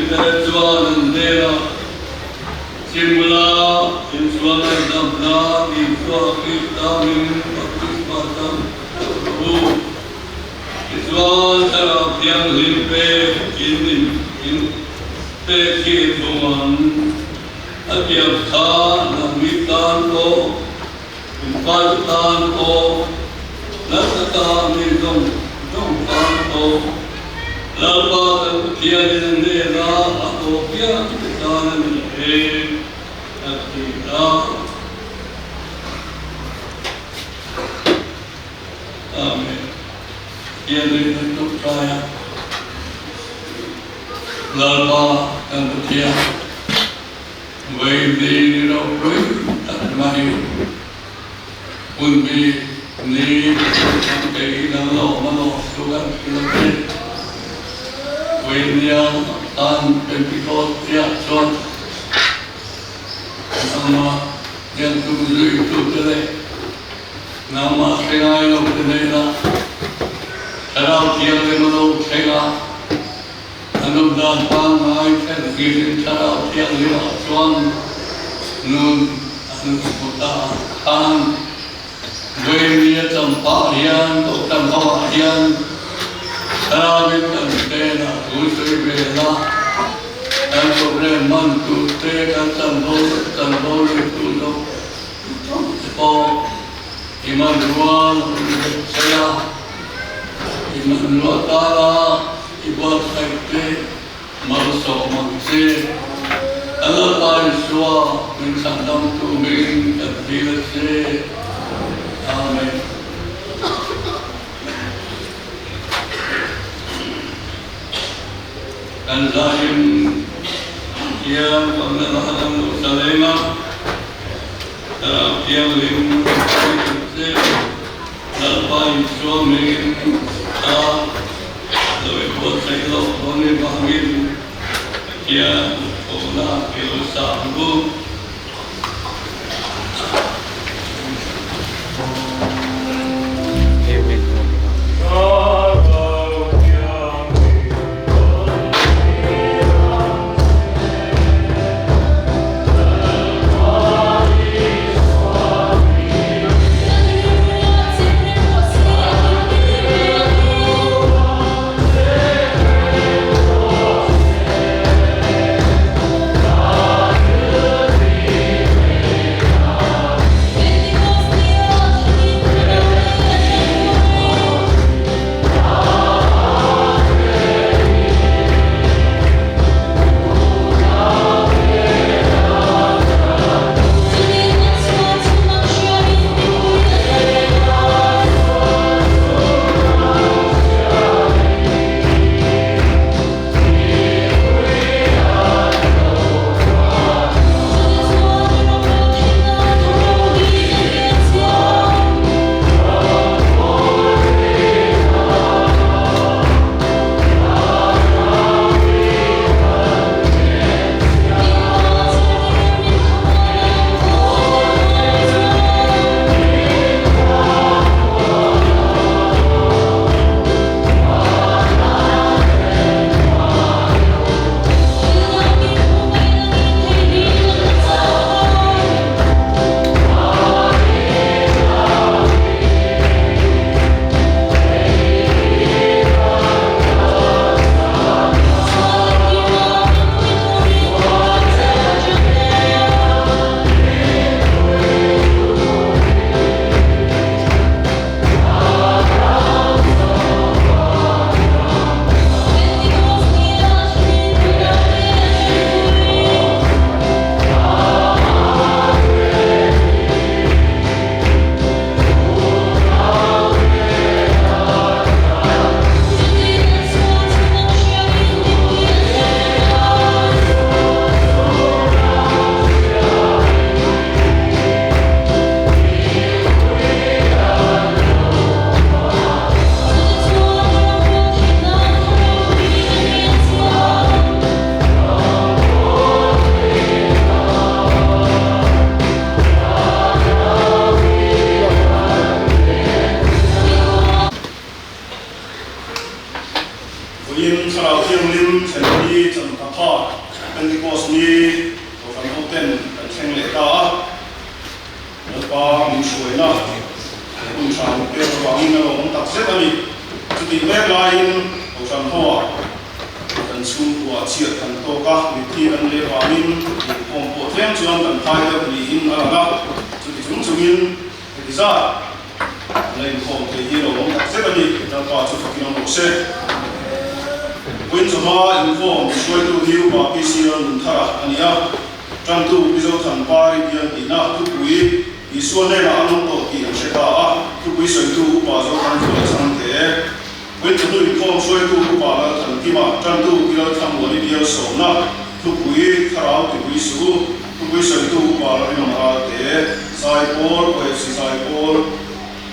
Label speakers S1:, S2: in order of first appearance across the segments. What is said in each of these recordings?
S1: Mite chuan an hnenah, Chimla, Isua ngaihdamna Isua Krista hmingin baptisma chang theuh rawh u. Tichuan, Thlarau Thianghlim pek in in pek hi in hmu ang. A tiam kha nangni tan pawh, in fate tan pawh, nasa taka mi zawng zawng tan pawh, Lalpa kan Pathianin a hnena a aw piang te tan a ni e, a ti a. Amen. Pathian rin kan tuk thlai a. Lalpa kan Pathian, vawi ni ropui tak mai hun bi ni kan kei kan lawm a lawm chu kan hrilh a che. Vawi nia khan Pentecost piah chuan nangmah hian tum zui tute leh Nangmah hre ngai lo te hnenah Thlarau Thianghlim a lo thleng a, an awm dan pangngai thlenhngilin Thlarau Thianghlimah chuan nun an hmu ta a khan. Vawinia champah hian Kohhran hoah hian Thlarauin kan hnenah thu sawi ve la, kan problem man tur te, kan chanvo chanvo ringtu zawk Chungte pawh i hmanrua lo ni vek che a, i hmanrua tana i buatsaih te malsawm ang che. Kan Lalpa Isua min chhandamtu hmingin kan dil a che. Amen. Kan zaim hian Pamna Lahan lo sa leng a. Thlarau Thianghlim ropui tak che Lalpa Isua hmingin ta lo i buatsaih loh dawn avangin Pathian thawhna i lo sa ang u.
S2: Vawiin Thlarau Thianghlim thlen hi champha champha Pentecost ni Kohhran hoten kan thleng leh ta a, Lalpa min hruaina he hun tha min pek avangin a lawmawm tak zet a ni. Chutih mek laiin Kohhran hoah kan chhungkua chhiat kan tawk a, mitthi kan leh vangin inkhawm pawh tlem chuan kan phai deuh niin a lang a, chuti chung chungin heti zat An la inkhawm thei hi lo awm tak zet a ni, Lalpa chu fakin awm rawh se. Puin chawhma inkhawm hruaitu hi Upa PC Lalnunthara a ni a, Tantu Pi Zothanpari bial tihna thupui Isua hnenah an awm tawh tih an hre ta a, thupui sawitu Upa Zothanzuala chhangte. Puin chawhnu inkhawm hruaitu Upa Lalthankima, Tantu Pi Lalthlamuani bial sawmna thupui Thlarau tipui suh u. Thupui sawitu upa Lalrinawm Ralte, Zaipawl, OFC Zaipawl,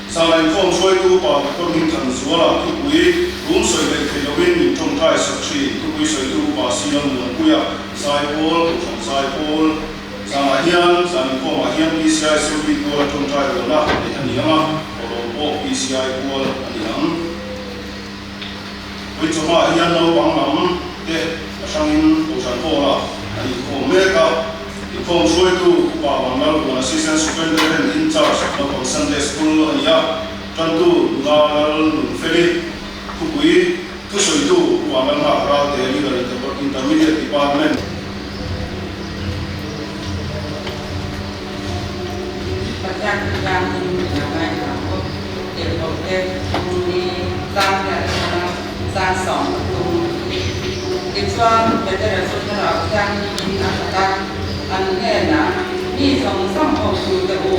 S2: Zana inkhawm hruaitu upa Doctor Hmingthanzuala, Thupui, Rum sawi hleih theih loin min tawngtai sak thin, Thupui sawitu upa Si Lalmuanpuia, Zaipawl, Kohhran Zaipawl, Zanah hian zan inkhawmah hian PCI Survey kual a tawngtai rualna neih a ni ang a, Awlawm pawh PCI kual a ni ang. Puii chawhmaah hian naupang lam te a hrangin Kohhran Hall-ah an inkhawm mek a. Inkhawm hruaitu Upa Vanlalvuan Assistant Superintendent in Charge Naupang Sunday School a ni a, tantu nula Lalnunfeli, Thupui thusawitu Upa Lalnghak Ralte Legal Intermediate Department.
S3: Pathian thianghlim a ngaithla bawk. Tirhkoh te ni zan hian a hmang a, zan sawm a tum. Tichuan, Petera chu Thlarau Thianghlimin a khat a, an hnenah, Mi zawng zawng hotu te u,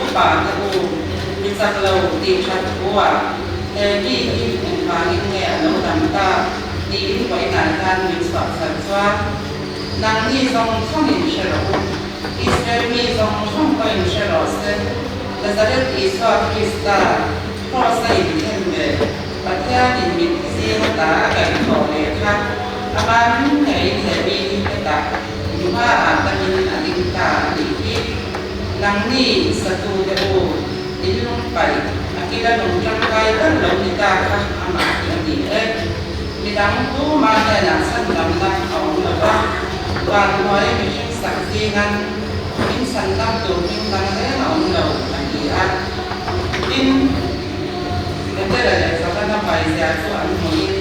S3: upa te u, mi chak lo tih that thu-ah he mi hi engvangin nge a lo dam ta tiin vawiinah hian min chhuah chhan chuan, Nangni zawng zawngin hre rawh u, Israel mi zawng zawng pawhin hre rawh se, Nazareth Isua Krista, Kraws-a inthen leh Pathianin mitthi zinga ta a kaihthawh leh kha amah ngeiin he mi hi hetah inhmaah takin a ding ta a nih hi. Nangni satute u, in lungpaih a kila lung tangkai ber lo ni ta kha amah hi a ni e. Midang tuma hnenah chhandamna a awm lo va, van hnuaia mihring sak zingan min chhandam tur hming dang reng a awm lo, a ti a. Tin, Petera leh Johana paizia chu an hmuhin,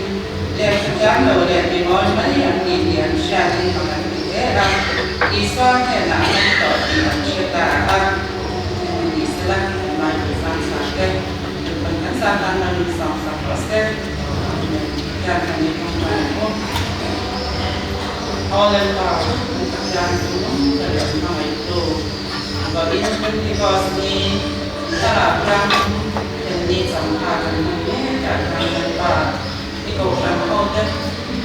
S3: lehkha thiam lo leh mi mawi mai an ni tih an hriatin mak an ti hle a, Isua hnenah an awm tawh tih an hre ta a. Hemi ni sela, kan Bible zang chhah te, Kan kan zah tan mai min sawm sak rawh se. Amen. Pathian kan ni tawngtai ang u. Aw Lalpa, kan Pathian chu nung ber leh hmangaihtu, Vawiin Pentecost ni thlarau thianghlim thlen ni changkha kan hmang mek ah hian Lalpa, i kohhran ho te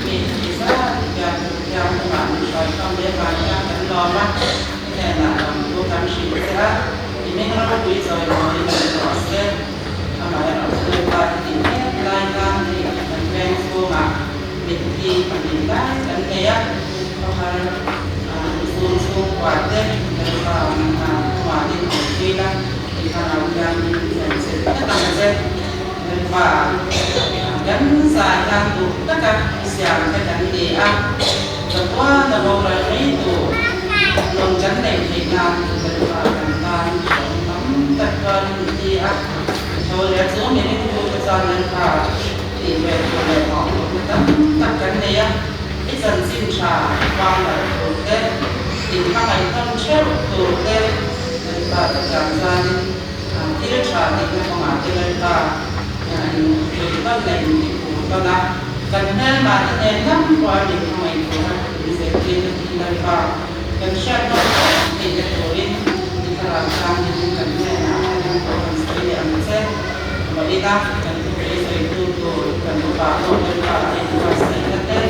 S3: mi thi zat hian thianghlim ah min hruai khawm leh vang hian kan lawm a, i hnenah lawmthu kan hrilh che a. I meng ropui chawi mawiin min rawh se. Amaherawh chu Lalpa hi tih mek lai khan hei kan veng chhungah mitthi pahnih lai kan nei a, khawhar zun chhungkua te Lalpa khuanin awm pui la, i thlarau hian min thlen chilh vek ang che. Lalpa kan zai hian duh taka i siam te kan ni a, chatuana boral mai tur nun kan neih theih nan Lalpa kan tan hrehawm tam tak chuan min ti a, tho leh chu mi ringtu te chuan Lalpa tih ve tur leh mawhphurhna tam tak kan nei a, i chanchin tha vang darh tur te, inhmangaihnawn theuh tur te Lalpa te pian chuanin Thil tha tihna kawngah te Lalpa in hlui tawn leh in ti phur tawn a, kan hmelmah te nen lam pawh a min hmangaih tura min zirtir na hi Lalpa kan hriat nawn fo theihna turin i thlarau thianghlim kan hnenah a ring pawh kan sawi leh ang che. Vawiina kan thupui sawitu tur kan upa pawh Lalpa a inbuatsaihna te,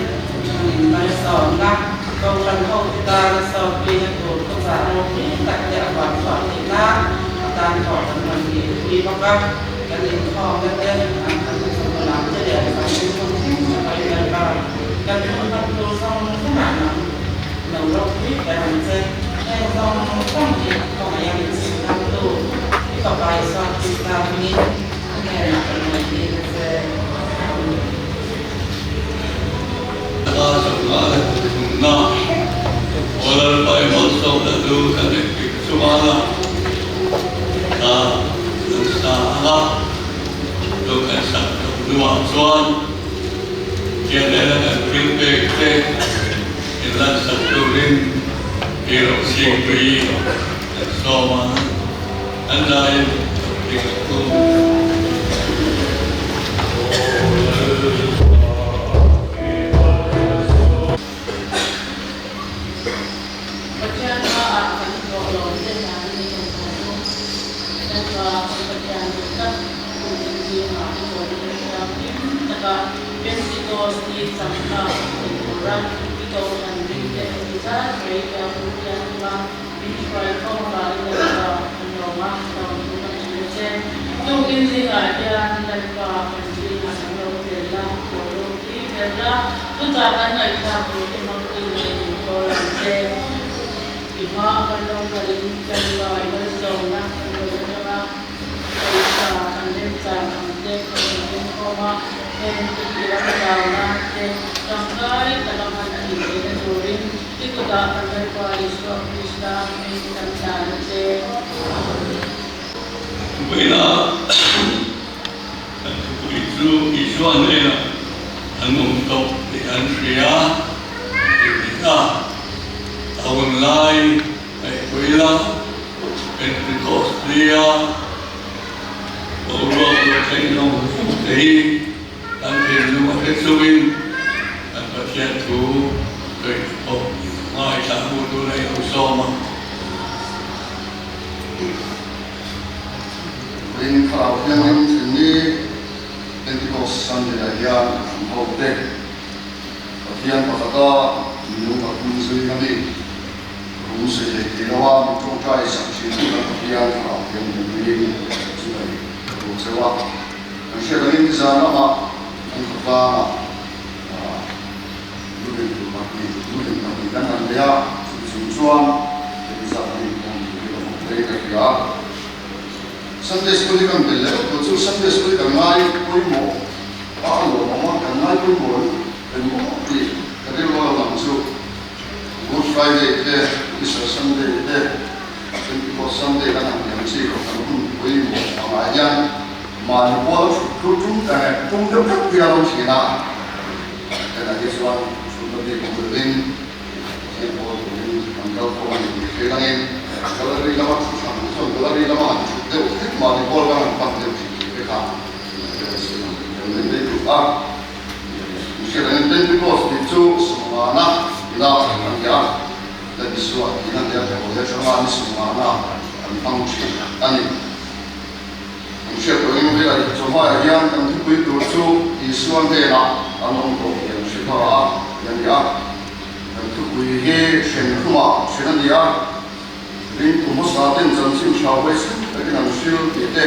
S3: an inmalsawmna, Kohhran hote tana sawrpuina tur thuchah ropui tak te a huam chhuah theih nan a tan pawh kan rawn tih pui bawk a, kan inkhawmna te an kan chawhnu lam te leh kan inhmun thleng te pawhin Lalpa kan hun hman tur zawng zawngah nang lo ropui ber ang che. Heng zawng zawng hi khawngaih a min chhim damtu i Fapa Isua Krista hmingin i hnenah kan ngaihtir a che. Amen.
S1: Ka sawrkar a thawk thung. ang a, chu kan sak tawh hnuah chuan Tianena kan thil pek te inlansak turin Tirhsingpui kan sawm a, an laiin thing a tum.
S4: Pathian hmaah kan hlawh lo te hna hi ni thawk ang u. Lalpa kan Pathian duh tak hun zingah i chawl thianghlim taka Pentikos ni changkha thlen tura i kohhran ringte heti zat mai Biakbu Thianghlima min hruai khawm avangin Lalpa kan lawm a, lawmthu kan hrilh a che. Tukin zingah hian Lalpa kan zingah kan lo tel la, boruak tui ber la, chutah kan ngaihthlak tur te hmangin leh min kawl ang che. I hma kan lo kalin Lalpa i malsawmna kan lo la tang a. Pawisa kan remchang ang te kan rawn ring khawm a, heng hi i ram zauna te tangkai taka hman a nih theihna turin i kutah kan Lalpa Isua Krista hming kan hlan a che.
S1: Vawiina kan thupui chu Isua hnenah an awm tawh tih an hria tih ni a, a hun lai Ngaihpuila Pentecost nia boruak lo thleng zawng zawng te hi kan thinlung a hre chungin kan Pathian thu sawi te pawh ngaithla hmu tur a inhmu sawm a.
S5: Vawiin Thlarau Thianghlim thinni Pentecost Sunday-ah hian an hote Pathian pakhata minung pathum zui a ni. Rum sawi thei thei lo a, min tawngtai sak thin chu kan Pathian thlarau thianghlim hmingin chu ka nih ka duh cheu a. Kan hriat angin nizan lamah kan khawtlangah lubin tur pahnih, lubin pahnih kan han nei a, chumi chung chuan heti zat hi awm tur hi ka hmu phei ka hria a. Sunday School hi kan bel leh vek tawh chu Sunday School hi kan ngai pawimawh a, a lawmawm a, kan ngai pawimawh engmaw tih ka rilru a lo lang chu. Good Friday te, Easter Sunday te, Pentecost Sunday kan han tiang chi loh kan hun pawimawh angah hian mahni pual thut thu tum ta nge tum deuh vek hi a lo thin a, hetah hi chuan thutna bik awm lovin Pathian pawl turin kan kal khawm a ni tih hre langin gallery lama thu thlang te chuan gallery lama han thut deuh hlek mahni pual kan han pan deuh thin tih te kha kan nei mai duh a. Hriatangin Pentecost tih chu sumngana ila a ni a, la Isua tihna nia Thawhleh atanga ni sumngana an hmang thin a ni. Kan hriat tawh eng velah hi chawhmaiah hian kan thupui tur chu Isua hnenah an awm tawh tih an hre ta a ti a ni a. Kan thupui hi hren khumah hren a ni a, ringtu hmasa ten chanchin tha huaisen takin an hril tih te,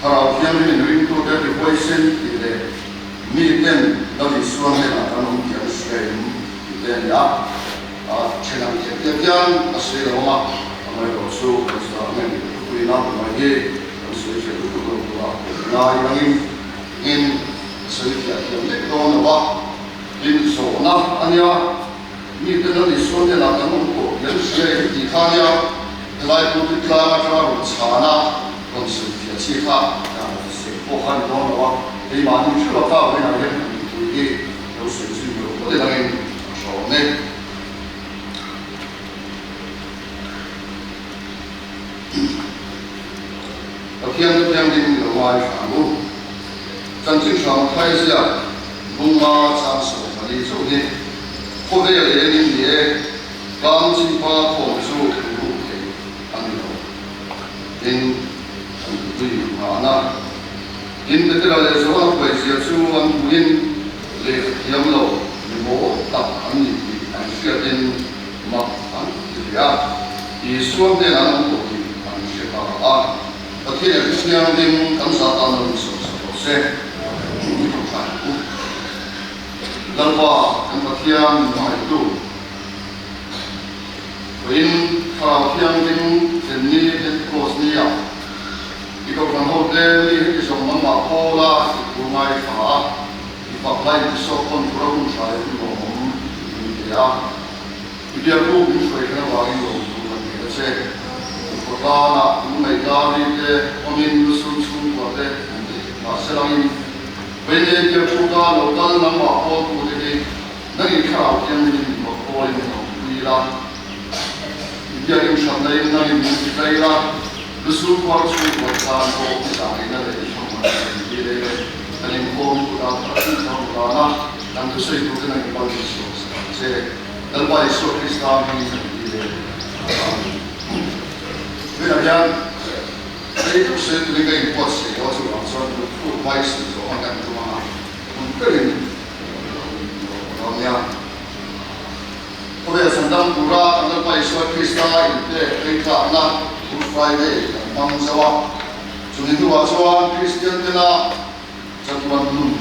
S5: Thlarau Thianghlimin ringtute ti huaisen tih leh Mi ten Lal Isua hnenah kan awm tih an hria em tih te a ni a, a then ang chiah chiah hian a sawi lo ang a, amaherawh chu kan zah ngei thupui naupang hi kan sawi fiah lutuk lo tura ngai angin in a sawi fiah thiam vek dawn lo a, tin zawhna a nia, mi ten Lal Isua hnenah kan awm tawh tih an hria em tih kha a nia, helai pulpit tlang atanga rawn chhan a. Rawn sawi fiah chi kha sawi pawh kha a ni dawn lo a, keimahni theuh a kha vawiinah hian kan mipui hi lo sawi zui lo phawt ila angin a hre awm e. Pathian chu thianghlim lo ngai hram u. Chanchin hram thai ziak bunga chang 14 chauh hi khawvel engin ni e, tlang chimpa khawm chu ruk thei a ni lo. Tin, an tui nghahna. Tin, Petera leh Johana huaizia chu an hmuhin lehkha thiam lo ni maw tak an ni tih an hriatin mak an ti hle a. Isua hnenah an awm tawh tih an hre ta a. Pathian leh Hriathianghlim kan zah tan lo insawisak rawh se. I tawngtai ang u. Lalpa, kan Pathian min hmangaihtu. Vawiin Thlarau Thianghlim thlenni Pentecost nia i kohhran hote mi heti zawng nangmah Paula i thu ngaithla a, i fak lai in tisawk tawn tura hun tha leh hun lawmawm min pe a. I biakbuk min hruai khan avangin lawmthu kan nei a che. I khawtlanah min ngaihdan rite awmin lusun chhungkua te. te an ti. Mahse langin Vei leh Bialphuka lo kal nangmah pawltu te hi nangin Thlarau Thianghlim in bawk pawlin min awmpui la, i biakin hranna in nangin min ti tlai la, lusul khuar chhungkaw tan pawh i zahngheihna leh i thlawhhman kan ti le. Kan inkhawm kutah thar tih thar ran a, kan thusawi tute nangin kal min sawm sak ang che. Lalpa Isua Krista hmingin kan ti le. Amen. Tunah hian rei deuh sawi turin ka inbuatsaih lo a, chuvang chuan luthluk vai sawi zawh ang kan tum ang a, hmun berin lo lo nia. Khawvel chhandam tura kan Lalpa Isua Krista inpek pheitlakna Good Friday kan hmang zo a, chumi hnuah chuan Kristian tena chatuan nun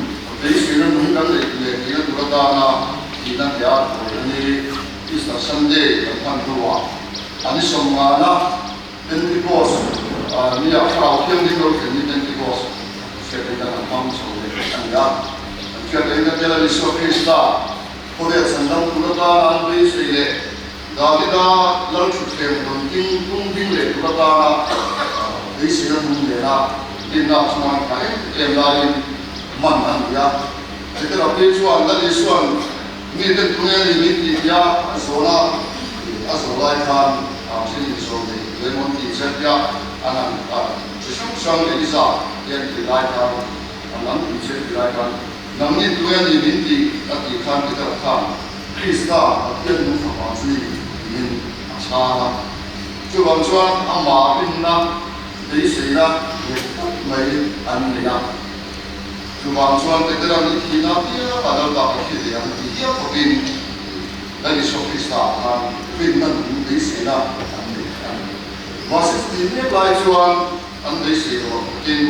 S5: beiseina nung kan neih leh theihna tur atana thihna hliah thawi a ni. Easter Sunday kan hman hnuah a ni sawmngana Pentecost nia Thlarau Thianghlim lo thlen ni Pentecost hriatna kan hmang chho leh a ni a. Kan hriatna tel a Isua Krista khawvel chhandam tur atana an beisei leh Davida lal thutthleng rawn king tum ding leh tur atana beiseina nung nena rinna chuan tha em em laiin man a ni a. Petera phei chuan Lal Isua'n Miten tunge a ni min tih tia a zawn a, a zawh lai khan thil inzawm nei emaw an tih zet tia an han chi hrang hrang Eliza te an tih lai khan an an tih zet tih lai khan nangni tunge a ni min tih a tih khan Peter khan Krista Pathian nung fapa chu ni tiin a chhang a. Chuvang chuan amah rinna beiseina nghet tak mai an nei a. Chuvang chuan Petera'n i thihna piang a Lalpa ka thi ve ang ti hial khawpin Lal Isua Krista ah khan rinna nung beiseina an nei a ni. Mahse chuti mek lai chuan an beisei lo ang takin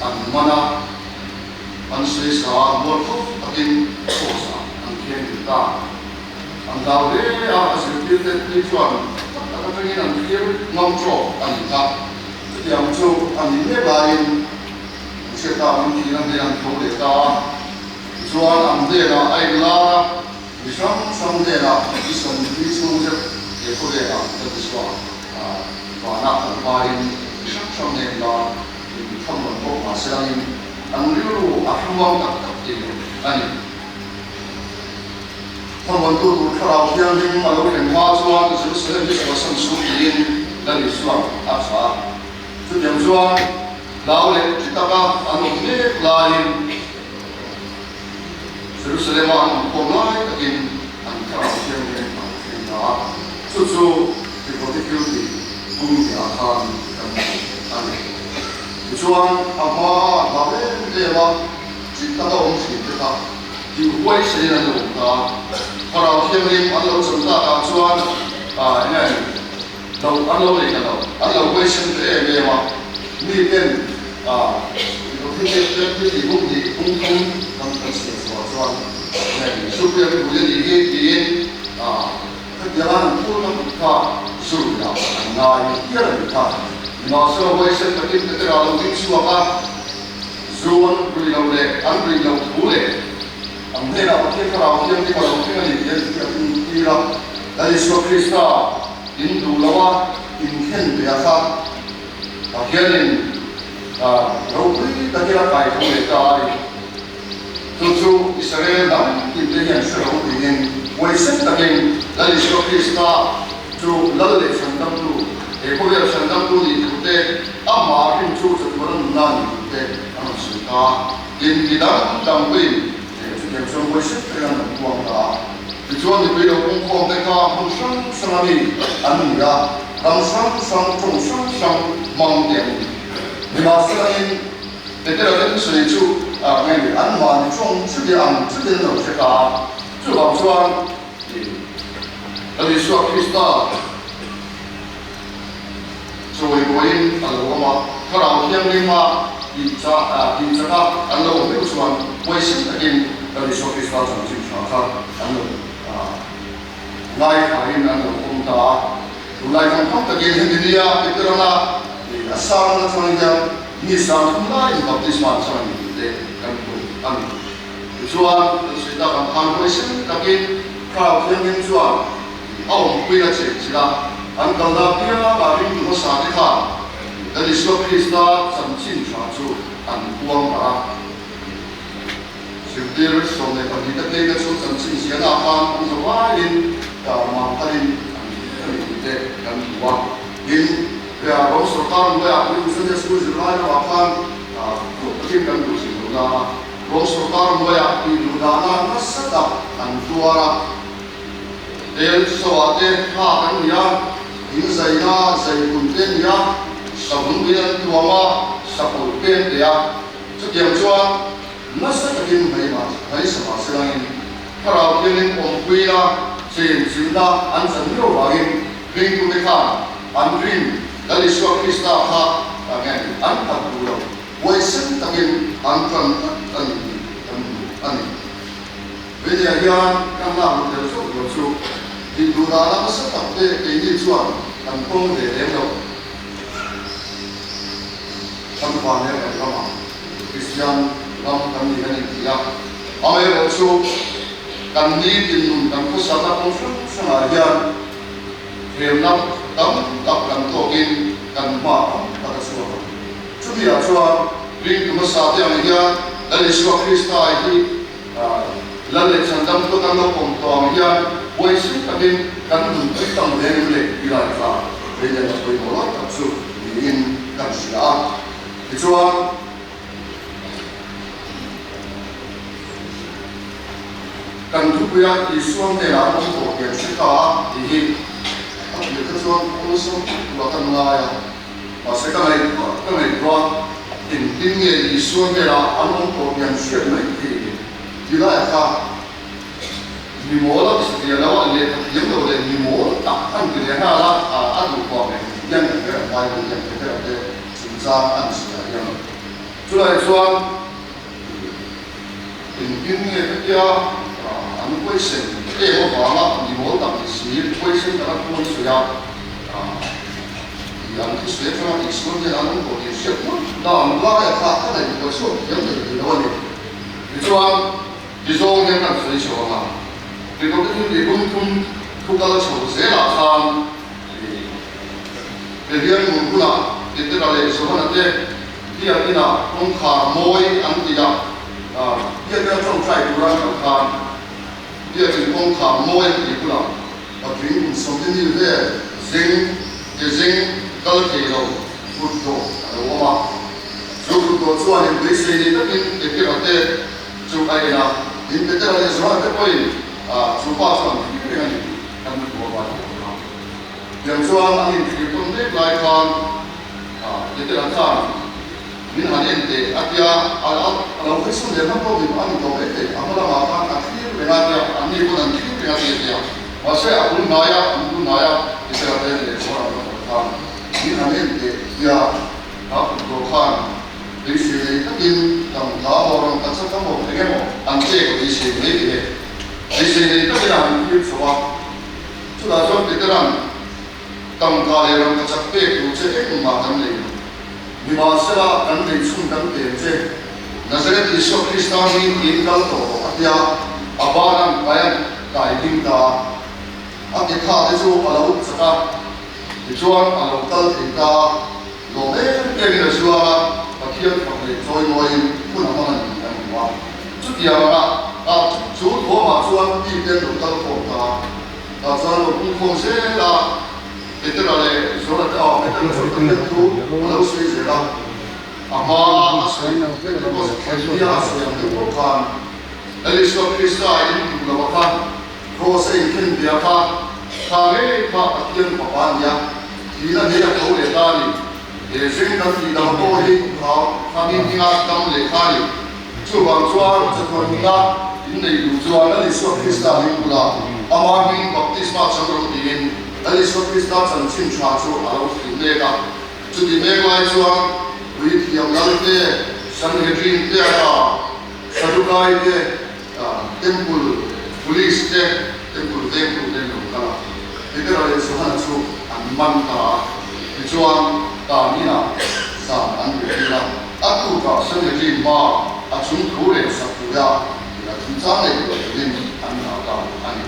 S5: an man a, an sawi sa a, mual khawp takin cross ah an khen dil ta. An hlau hle a, a zirtirte phei chuan tak tak atangin an thlir ngam tawk a ni kha. Chutiang chu a nih mek laiin Hriata min thihna hnen an tho leh ta a, tichuan an hnenah a inlar a, mi hrang hrang hnenah i sawmthli chhung zet he khawvelah ka ti chhuak a, vanah kan hmain mi hrang hrang nen lar in thamrawn bawk mah se langin an rilru a hluang tak tak thei lo a ni. Thamrawntu tur Thlarau Thianghlim a lo thlen hma chuan Jerusalem hi chhuahsan suh tiin Lal Isua a chah a. Chutiang chuan hlau leh thi taka an awm mek laiin Jerusalem-a an awm khawm lai takin an Thlarau Thianghlim a lo thleng ta a, chu chu Timote thil tih kum hniah khan kan hmu a ni. Tichuan a hmaa a hlau em em a, thi taka awm thin te kha tih huaisain an lo awm ta a, Thlarau Thianghlim an lo chan takah chuan eng nge Lo an lo nei ta lo, an lo huaisen ta em em a, mi ten thil thil thil thil tih hung hnih hung thum kan kan chhiar chhuah chuan heng Supreme Pui a nih hi tiin khatianga an phur tam kha zurah an ngai hial a nih kha. Nimahsela huaisen takin Petera lo ding chhuak a, zu an rui lo leh an rui lo thu leh an hnenah Pathian Thlarau Thianghlim a lo thleng a ni tih an hriat tir a, Lal Isua Krista, In duh lo a, in khen ve a kha. Pathianin ropui takin a kai tho leh ta a ni. Chu chu Israel hnam tinte hian hre lo tiin huaisen takin Lal Isua Krista chu Lal leh Chhandamtu, he khawvel Chhandamtu nih tur te, amah rin chu chatuan a nunna nih tur te a rawn sawi ta a. Tin, mi dang dang pawhin chutiang chuan huaisen takin an rawn puang ta a. Tichuan mipui lo pungkhawm te kha hmun hrang hrang a mi an ni a, ram hrang hrang, tawng hrang hrang hmang te an ni. Nimahselain, Petera te thusawi chu nge ni, anmahni tawng chuti ang chutin an lo hre ta a. Chuvang chuan Lal Isua Krista chawimawiin a lo awm a, Thlarau Thianghlima tih chaka an lo awm meuh chuan huaisen takin Lal Isua Krista chanchin tha kha an lo ngaithlain an lo awm ta a. Tunlai thang thang takin hemi nia Peterana a sang atang hian mi sang thum laiin baptisma an chang a ni tih te kan hmu a ni. Tichuan, kan sawi tak ang khan huaisen takin Thlarau Thianghlim chuan A awmpuina cheng chila an kalna pianga ringtu hmasa te khan Lal Isua Krista chanchin tha chu. an puang darh a. Zirtir 12 te phei te chu chanchin ziahna ah khan an zo vaiin mang tharin an thi vek a ni tih te kan hmu a. Tin, Rom sorkar hnuaiah Puitling Sunday School zirlai lo ah khan thuk takin kan duh zir lo na a, Rom sorkar hnuaiah tih duh dahna nasa tak an tuar a. Tel chhoah te thlak an ni a, in zaina zaihun te a ni a, savun lui an tuam a, sakawlh pem te a. Chutiang chuan nasa takin hmei sa mah se langin Thlarau Thianghlim awmpuina chen chilhna an chan miau vangin ringtute khan an rin Lal Isua Krista kha nge ni an phat duh lo, huaisen takin an tan tlat a ni tih kan hmu a ni. Veinia hian kan lak lut tel zauh lo chu tih duh dana nasa tak te keini chuan kan tawng ve lem lo. Kan van leh kan ramah Kristian ram kan ni kan inti a, amaherawh chu kan nitin nun kan khawsakna kawng hrang hrangah hian hlemna tam tak kan tawkin kan hma tam tak a chhuak a. Chutiah chuan ringtu hmasa te ang hian Lal Isua Krista hi Lal leh Chhandam chu kan lo awm tawh ang hian huaisen takin kan nunpui tam ve ngem le ti lai kha Beidena pawimawh lai tak chu niin kan hria a. Tichuan, kan thupuia Isua hnenah an awm tawh hian hre ta a tih hi a tir kha chuan awlsam tura kan ngai a. Mahse ka ngaihtuah ka ngaihtuah engtin nge Isua hnenah an awm tawh tih an hriat mai thei ni? Ti laiah kha mi mawl a ti satliah lo a, lehkha thiam lo leh mi mawl tak an ti leh nghal a, a duh huam eng hian ka hre ang Bible hian ka hre ang te chungchang an sawi ah hian chulaiah chuan engtin nge hetia an huaisen em avanga mi mawl tak ni si huaisen taka thu an sawi a. Tih an thusawi atanga tihsual hian an awm tawh tih hriat ngawt dan laia kha ka ngaihtuah chhuak thiam thei thei lo a ni. Tichuan, tizawng hian kan sawi chho ang a, Tirhkohte thil tih tum thum thu kal chho zelah khan Behian ngun hunah Petera leh Johana te biak inah kawngkhar mawi an ti a, biak ina tawngtai tura an kal khan biak in kawngkhar mawi an tih bulah Patling kum sawmli mi vel zing ke zing kal thei lo kut dawh a lo awm a. Chu kut dawh chuanin beisei nei takin Petera te chu a en a, tin Petera leh Johana te pawhin chu pa chu an thlir reng a ni tih kan hmu a vai tawh a. Tiang chuan an inthlir tawn mek lai khan Petera khan Min han en teh a tia, a lo hawi sawn leh hmak pawh ni a ni tawh mai thei, a hma lamah khan a thlir reng a tia, an ni pawn an thlir reng a ti a tia, mahse a bul hnaia, an bul hnaia Petera te leh Johana te pawh khan min han en teh tia, kha kut tawh khan beisei nei takin tangka maw rawn ka chak a maw eng emaw an pek beisei mai thei e, beisei nei takin a han thlir chho a, chutah chuan Petera'n tangka leh rawn ka chak pek tur che engmah kan nei lo. Nimahsela, kan nei chhun kan pem che. Nazareth Isua Krista hming in kal tawh rawh a tia, a banan kai an kai ding ta a. A ke kha te chu a lo chak a, tichuan a lo kal thei ta a. Lawm em em in a zuang a, Pathian fak leh chawimawiin hun a hmang a ni tih an hmu a. Chutiang anga a chu thuamah chuan mi te an lo kal khawm ta a, tah chuan lo pungkhawm zel a. Petera leh Johana te aw Petera chu Pathian thu a lo sawi zel a, a hma a sawi Pentecost thlennia a sawi ang deuh bawk khan Lal Isua Krista in duh lo a kha Kraws a inkhen bia kha kha ngei kha Pathian fapa a ni a, thihna hei a tho leh ta a ni. He zing kan tih dang pawh hi kha kha mi hminga dam leh kha a ni. Chuvang chuan chatuanna in nei duh chuan Lal Isua Krista hming bulah ama hming baptisma chang rawh tiin Lal Isua Krista chanchin tha chu a lo thlir mek a. Chuti mek lai chuan Puithiam Lalte, Sanhedrin te a, Sadukai te, Temple Police te, Temple vengtu te an lo kal a. Petera leh Johana chu an man ta a. Tichuan, tan inah zan an riah tir a. A tukah Sanhedrin hma a chung thu rel sak tura tia chungchang nei tur turin an dah ta a ni.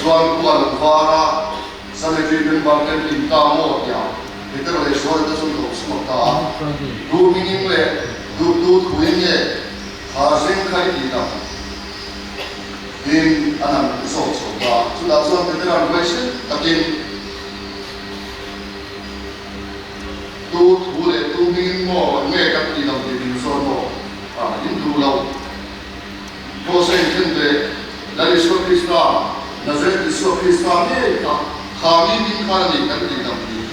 S5: Chuan khua lo var a, Sanhedrin member ten in ta maw tia Petera leh Johana te chuan lo chhuak ta a. Tu hmingin leh. thuin nge kha zing kha i tih dam? Tiin an han zawt chho ta. Chutah chuan Petera'n huaisen takin, Tu thu leh tu hmingin maw nge kan tih dam tih min zawt maw? In duh lo. Mose in then ve, Lal Isua Krista, Nazareth Isua Krista ngei kha, kha mi hming khan a ni kan tih dam tih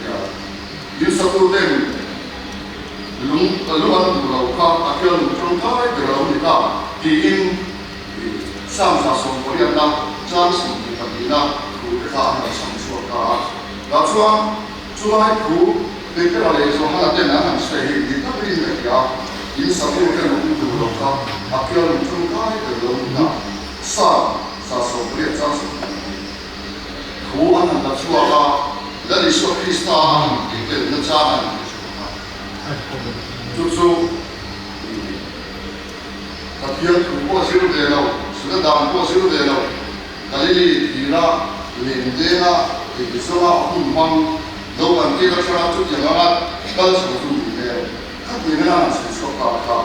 S5: nia. In satuten lung lu an duh lo kha a khial lung tangkai ber a lo ni ta tiin Psalm 118na chang 22na thu te kha an rawn chhang chhuak ta a. Tah chuan chulai thu Petera leh Johana ten an han sawi hi ni takin ka hria, in satuten an duh lo kha a khial lung tangkai ber a lo ni ta. Psalm 118 chang 22. Thu an han la chhuak a, Lal Isua Krista a han tihtelna chang an han chhuak a. Chu chu Pathian thu pawh zir ve lo, Suda dan pawh zir ve lo, Galili thira lendenga eizawnga hun hmang lo kan tir atanga chutiang anga kal chho chu ni hmel. Khatih nena han sawi chhuak ta kha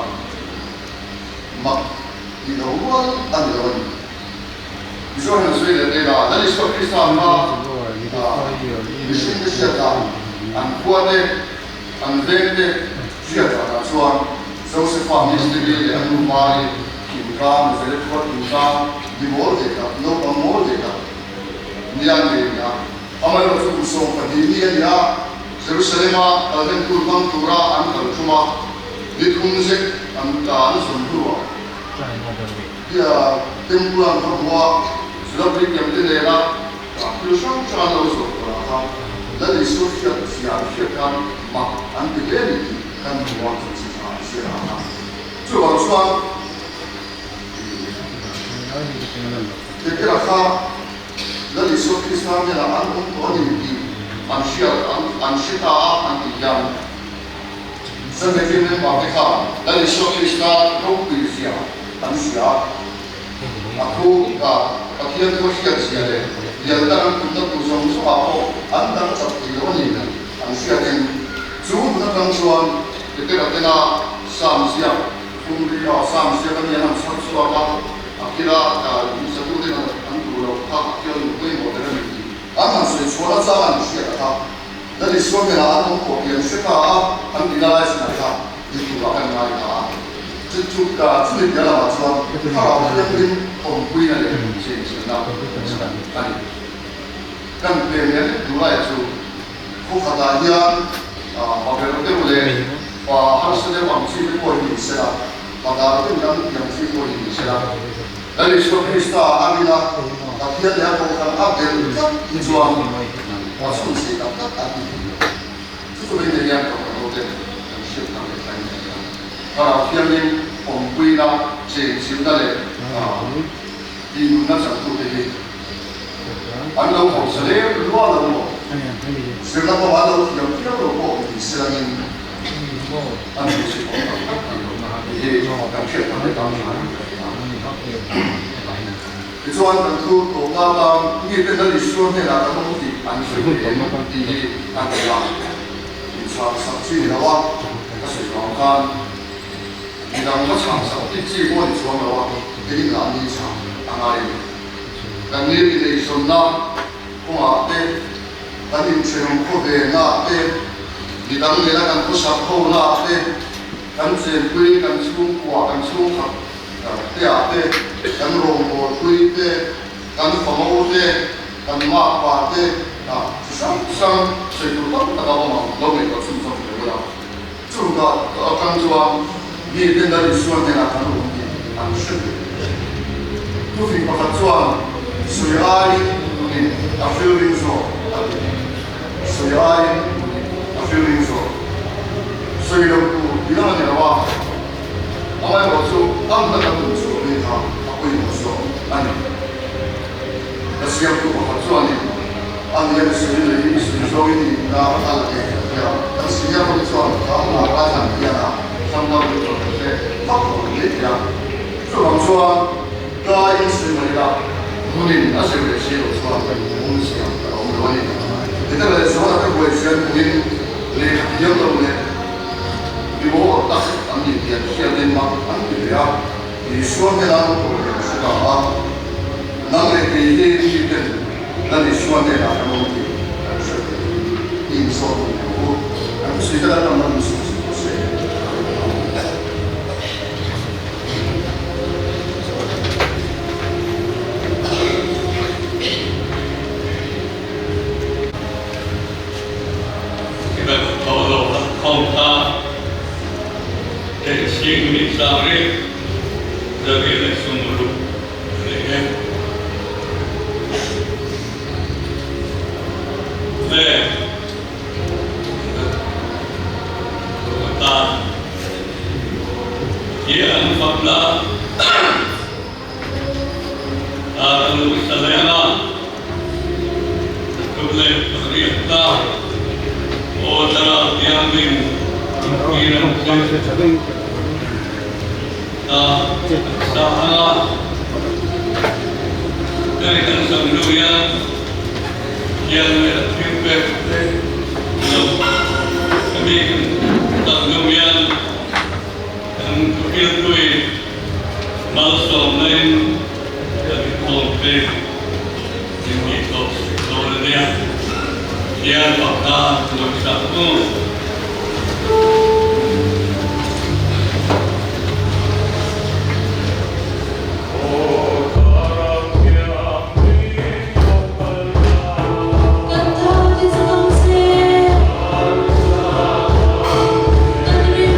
S5: mak tih lo rual a ni lo a ni. Tichuan han sawi leh tel a, Lal Isua Krista hma mihringte hriatah an khuate, an vengte hriatah chuan Josefa mistiri leh a nu Mari thingtlang, Nazareth khua thingtlang mi mawl ve tak, naupang mawl ve tak nia ngei a ni a. Amaherawhchu kum 12 ni a ni a, Jerusalema kalhlen tur hmang tura an kal tum a, ni thum zek an zawn hnuah, Temple an va hmu a, Zulapui Temple nena thil hrang hrang an lo zawh turah khan Lal Isua hriat zia an hriat khan mak an ti hle a ni tih kan hmu a, chanchin tha an hriat ang a. Chuvang chuan Petera kha Lal Isua Krista hnenah an awm tawh a ni tih an hriat an hre ta a an tih hian Sanhedrin member te khan Lal Isua Krista ropui zia an hria a, a thu a Pathian thu a hriat zia leh lian tak an tumna tur zawng zawngah pawh an dang chak thei lo a ni tih an hriatin chu hun atang chuan Petera tena Psalm ziak Phungri a Psalm ziak a ni an han chhar chhuak a, a kila insatuten an duh loh kha a kial lung pawimawh ber a ni tih an han sawi chhuah nachang an hriat a kha. Lal Isua hnenah an awm tawh tih an hre ta a, an tihna lai chinah kha dik turah kan ngai ta a. Chu chu chumi piah lamah chuan Thlarau Thianghlim awmpuina leh chenchilhna a ni. Kan pe leh lek duh lai chu khaw khatah hian pa ber deuh leh pa harsa deuh ang chi te pawh hi ni sela, pa dar deuh leh ang tiang chi pawh hi ni sela, Lal Isua Krista a rin a, Pathian leh a kohhran a bel tlat hi chuan a chhun sei tak tak an ni thei lo. Chu chu mai hian kohhran hoten kan hriat thar leh thlai ni a. Thlarau Thianghlim awmpuina, chenchilhna leh tihnunna changtute hi an lo hausa lem lua lo maw? Zirna pawh an lo thiam viau lo pawh ni selangin an hmuhsit awm tak tak tih hi kan hriat thar leh tan tha ni ka hria. Tichuan kan thu tawhna atan mite Lal Isua hnenah kan awm tih an sawi ve em tih hi a ni a, inchhang sak chi ni lo a, ka sawi vang khan midang va chhang sak tih chi pawh a ni chuang lo a, keimahni chhang a ngai a ni. Kan ni ineizawnna kawngah te, kan inthenawm khawvelna ah te, midang nena kan khawsak hona ah te, kan chenpui, kan chhungkua, kan chhungkhat te ah te, kan rawngbawlpui te, kan famo te, kan makpa te ah chi hrang hrang sawi tur tam tak a awm ang lo ngaihtuah chhunzawm ve ula. Chungah atang chuan mite Lal Isua hnenah kan awm tih an hre ve. Thufing pakhat chuan sawi aiin nunin a hrilring zawk a ti. Sawi aiin nunin a hrilring zawk. Sawi lo tur ti lam a ni lo a, amaherawhchu a nuna kan nun chhuah mi kha a pawimawh zawk a ni. Ka siamtu pakhat chuanin a nia mi sawi lei mi sawi zawngin i nuna a la ngei a tia. Kan senior ho te chuan kha a lak lai han hian a thlang dam deuh tawh kan hre vak lo mai thei a. Chuvang chuan ka in sawi mai ila hmunin a zir leh si loh chuan awmzia a awm lo a ni. Heta leh zuala ka buai chian hmuhin lehkha thiam lo leh mi mawl tak an ni tih. tih an hriatin mak an ti hle a, Isua hnena an awm tawh leh hre ta a. Nang leh kei hi miten Lal Isua hnenah kan awm tih kan hre ve i inzawt duh ang u. Kan thusawi te Lalpan man min sawm sak se. Amen.
S4: Kan tha ti chak ang che. Kan ring.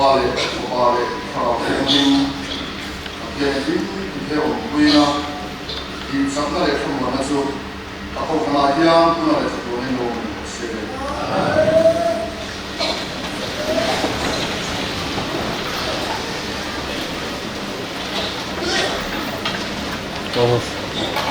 S5: Pa leh Fapa leh Thlarau Thianghlim Pathian hlim he awmpuina tihchakna leh thlamuanna chu a kohhranah hian tuna leh chatuanin lo awm reng rawh se.
S6: Amen.